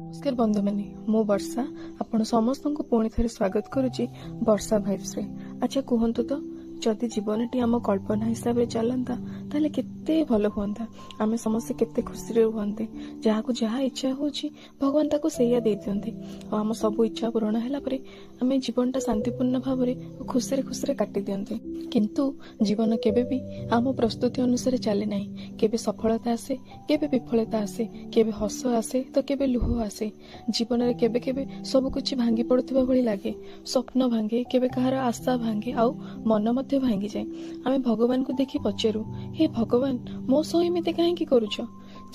ନମସ୍କାର ବନ୍ଧୁମାନେ, ମୁଁ ବର୍ଷା ଆପଣ ସମସ୍ତଙ୍କୁ ପୁଣି ଥରେ ସ୍ୱାଗତ କରୁଛି ବର୍ଷା ଭାଇବ୍ସରେ। ଆଚ୍ଛା କୁହନ୍ତୁ ତ, ଯଦି ଜୀବନଟି ଆମ କଳ୍ପନା ହିସାବରେ ଚାଲନ୍ତା ତାହେଲେ କେତେ ଭଲ ହୁଅନ୍ତା। ଆମେ ସମସ୍ତେ କେତେ ଖୁସିରେ ରୁହନ୍ତେ। ଯାହାକୁ ଯାହା ଇଚ୍ଛା ହେଉଛି ଭଗବାନ ତାକୁ ସେଇଆ ଦେଇଦିଅନ୍ତେ। ଆଉ ଆମ ସବୁ ଇଚ୍ଛା ପୂରଣ ହେଲା ପରେ ଆମେ ଜୀବନଟା ଶାନ୍ତିପୂର୍ଣ୍ଣ ଭାବରେ ଖୁସିରେ ଖୁସିରେ କାଟି ଦିଅନ୍ତେ। କିନ୍ତୁ ଜୀବନ କେବେ ବି ଆମ ପ୍ରସ୍ତୁତି ଅନୁସାରେ ଚାଲେ ନାହିଁ। କେବେ ସଫଳତା ଆସେ, କେବେ ବିଫଳତା ଆସେ, କେବେ ହସ ଆସେ ତ କେବେ ଲୁହ ଆସେ। ଜୀବନରେ କେବେ କେବେ ସବୁ କିଛି ଭାଙ୍ଗି ପଡୁଥିବା ଭଳି ଲାଗେ। ସ୍ୱପ୍ନ ଭାଙ୍ଗେ, କେବେ କାହାର ଆଶା ଭାଙ୍ଗେ, ଆଉ ମନ ମଧ୍ୟ ଭାଙ୍ଗିଯାଏ। ଆମେ ଭଗବାନଙ୍କୁ ଦେଖି ପଚାରୁ, ହେ ଭଗବାନ, ମୋ ସହ ଏମିତି କାହିଁକି କରୁଛ?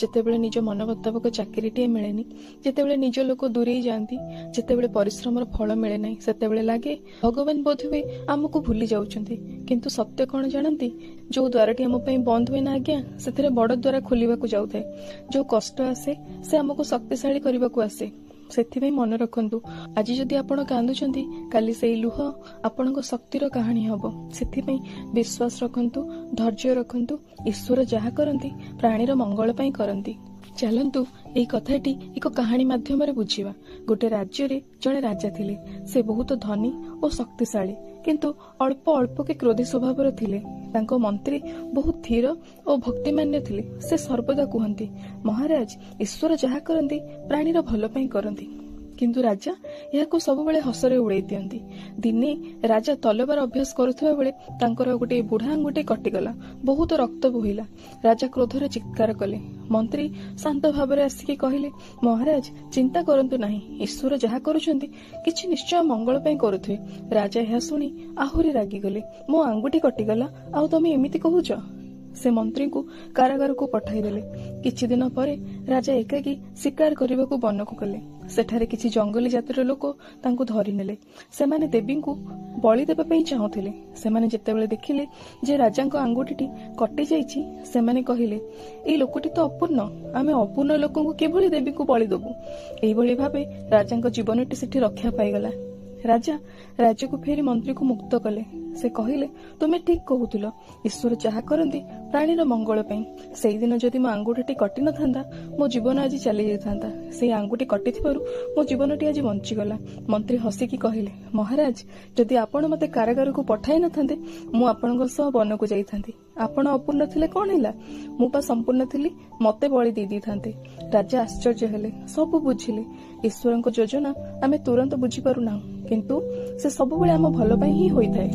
ଯେତେବେଳେ ନିଜ ମନ ମୁତାବକ ଚାକିରିଟିଏ ମିଳେନି, ଯେତେବେଳେ ନିଜ ଲୋକ ଦୂରେଇ ଯାଆନ୍ତି, ଯେତେବେଳେ ପରିଶ୍ରମର ଫଳ ମିଳେ ନାହିଁ, ସେତେବେଳେ ଲାଗେ ଭଗବାନ ବୋଧହୁଏ ଆମକୁ ଭୁଲି ଯାଉଛନ୍ତି। କିନ୍ତୁ ସତ୍ୟ କଣ ଜାଣନ୍ତି? ଯୋଉ ଦ୍ୱାରଟି ଆମ ପାଇଁ ବନ୍ଦ ହୁଏ ନା ଆଜ୍ଞା, ସେଥିରେ ବଡ ଦ୍ୱାର ଖୋଲିବାକୁ ଯାଉଥାଏ। ଯୋଉ କଷ୍ଟ ଆସେ ସେ ଆମକୁ ଶକ୍ତିଶାଳୀ କରିବାକୁ ଆସେ। ସେଥିପାଇଁ ମନେ ରଖନ୍ତୁ, ଆଜି ଯଦି ଆପଣ କାନ୍ଦୁଛନ୍ତି, କାଲି ସେଇ ଲୁହ ଆପଣଙ୍କ ଶକ୍ତିର କାହାଣୀ ହବ। ସେଥିପାଇଁ ବିଶ୍ୱାସ ରଖନ୍ତୁ, ଧୈର୍ଯ୍ୟ ରଖନ୍ତୁ। ଈଶ୍ୱର ଯାହା କରନ୍ତି ପ୍ରାଣୀର ମଙ୍ଗଳ ପାଇଁ କରନ୍ତି। ଚାଲନ୍ତୁ ଏଇ କଥାଟି ଏକ କାହାଣୀ ମାଧ୍ୟମରେ ବୁଝିବା। ଗୋଟେ ରାଜ୍ୟରେ ଜଣେ ରାଜା ଥିଲେ। ସେ ବହୁତ ଧନୀ ଓ ଶକ୍ତିଶାଳୀ, କିନ୍ତୁ ଅଳ୍ପ ଅଳ୍ପକେ କ୍ରୋଧୀ ସ୍ୱଭାବର ଥିଲେ। ତାଙ୍କ ମନ୍ତ୍ରୀ ବହୁତ ଧୀର ଓ ଭକ୍ତିମାନ୍ୟ ଥିଲେ। ସେ ସର୍ବଦା କୁହନ୍ତି, ମହାରାଜ, ଈଶ୍ୱର ଯାହା କରନ୍ତି ପ୍ରାଣୀର ଭଲ ପାଇଁ କରନ୍ତି। କିନ୍ତୁ ରାଜା ଏହାକୁ ସବୁବେଳେ ହସରେ ଉଡେଇ ଦିଅନ୍ତି। ଦିନେ ରାଜା ତଲବାର ଅଭ୍ୟାସ କରୁଥିବା ବେଳେ ତାଙ୍କର ଗୋଟିଏ ବୁଢା ଆଙ୍ଗୁଠି କଟିଗଲା। ବହୁତ ରକ୍ତ ବୋହିଲା। ରାଜା କ୍ରୋଧରେ ଚିତ୍କାର କଲେ। ମନ୍ତ୍ରୀ ଶାନ୍ତ ଭାବରେ ଆସିକି କହିଲେ, ମହାରାଜ, ଚିନ୍ତା କରନ୍ତୁ ନାହିଁ। ଈଶ୍ୱର ଯାହା କରୁଛନ୍ତି କିଛି ନିଶ୍ଚୟ ମଙ୍ଗଳ ପାଇଁ କରୁଥିବେ। ରାଜା ଏହା ଶୁଣି ଆହୁରି ରାଗିଗଲେ। ମୋ ଆଙ୍ଗୁଠି କଟିଗଲା ଆଉ ତମେ ଏମିତି କହୁଛ? ସେ ମନ୍ତ୍ରୀଙ୍କୁ କାରାଗାରକୁ ପଠାଇଦେଲେ। କିଛି ଦିନ ପରେ ରାଜା ଏକାକୀ ଶିକାର କରିବାକୁ ବନକୁ ଗଲେ। ସେଠାରେ କିଛି ଜଙ୍ଗଲୀ ଜାତିର ଲୋକ ତାଙ୍କୁ ଧରିନେଲେ। ସେମାନେ ଦେବୀଙ୍କୁ ବଳି ଦେବା ପାଇଁ ଚାହୁଁଥିଲେ। ସେମାନେ ଯେତେବେଳେ ଦେଖିଲେ ଯେ ରାଜାଙ୍କ ଆଙ୍ଗୁଠିଟି କଟି ଯାଇଛି, ସେମାନେ କହିଲେ, ଏଇ ଲୋକଟି ତ ଅପୂର୍ଣ୍ଣ, ଆମେ ଅପୂର୍ଣ୍ଣ ଲୋକଙ୍କୁ କିଭଳି ଦେବୀଙ୍କୁ ବଳି ଦବୁ? ଏଇଭଳି ଭାବେ ରାଜାଙ୍କ ଜୀବନଟି ସେଠି ରକ୍ଷା ପାଇଗଲା। ରାଜା ରାଜ୍ୟକୁ ଫେରି ମନ୍ତ୍ରୀକୁ ମୁକ୍ତ କଲେ। ସେ କହିଲେ, ତୁମେ ଠିକ କହୁଥିଲ, ଈଶ୍ୱର ଯାହା କରନ୍ତି ପ୍ରାଣୀର ମଙ୍ଗଳ ପାଇଁ। ସେଇଦିନ ଯଦି ମୋ ଆଙ୍ଗୁଠିଟି କଟି ନଥାନ୍ତା, ମୋ ଜୀବନ ଆଜି ଚାଲି ଯାଇଥାନ୍ତା। ସେଇ ଆଙ୍ଗୁଠି କଟିଥିବାରୁ ମୋ ଜୀବନଟି ଆଜି ବଞ୍ଚିଗଲା। ମନ୍ତ୍ରୀ ହସିକି କହିଲେ, ମହାରାଜ, ଯଦି ଆପଣ ମତେ କାରାଗାରକୁ ପଠାଇ ନଥାନ୍ତେ, ମୁଁ ଆପଣଙ୍କ ସହ ବନକୁ ଯାଇଥାନ୍ତି। ଆପଣ ଅପୂର୍ଣ୍ଣ ଥିଲେ କଣ ହେଲା, ମୁଁ ପା ସମ୍ପୂର୍ଣ୍ଣ ଥିଲି, ମତେ ବଳି ଦେଇ ଦେଇଥାନ୍ତେ। ରାଜା ଆଶ୍ଚର୍ଯ୍ୟ ହେଲେ, ସବୁ ବୁଝିଲେ। ଈଶ୍ୱରଙ୍କ ଯୋଜନା ଆମେ ତୁରନ୍ତ ବୁଝିପାରୁନାହୁଁ, କିନ୍ତୁ ସେ ସବୁବେଳେ ଆମ ଭଲ ପାଇଁ ହିଁ ହୋଇଥାଏ।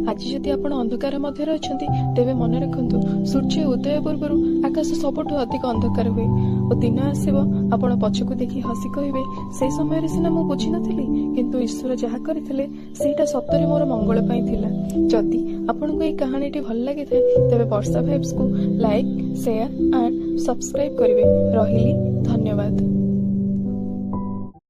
ଆଜି ଯଦି ଆପଣ ଅନ୍ଧକାର ମଧ୍ୟରେ ଅଛନ୍ତି, ତେବେ ମନେ ରଖନ୍ତୁ, ସୂର୍ଯ୍ୟ ଉଦୟ ପୂର୍ବରୁ ଆକାଶ ସବୁଠୁ ଅଧିକ ଅନ୍ଧକାର ହୁଏ। ଓ ଦିନ ଆସିବ, ଆପଣ ପଛକୁ ଦେଖି ହସି କହିବେ, ସେଇ ସମୟରେ ସିନା ମୁଁ ବୁଝିନଥିଲି, କିନ୍ତୁ ଈଶ୍ୱର ଯାହା କରିଥିଲେ ସେଇଟା ସତରେ ମୋର ମଙ୍ଗଳ ପାଇଁ ଥିଲା। ଯଦି ଆପଣଙ୍କୁ ଏଇ କାହାଣୀଟି ଭଲ ଲାଗିଥାଏ, ତେବେ ବର୍ଷା ଭାଇବ୍ସକୁ ଲାଇକ୍, ସେୟାର ଆଣ୍ଡ ସବସ୍କ୍ରାଇବ କରିବେ। ରହିଲି, ଧନ୍ୟବାଦ।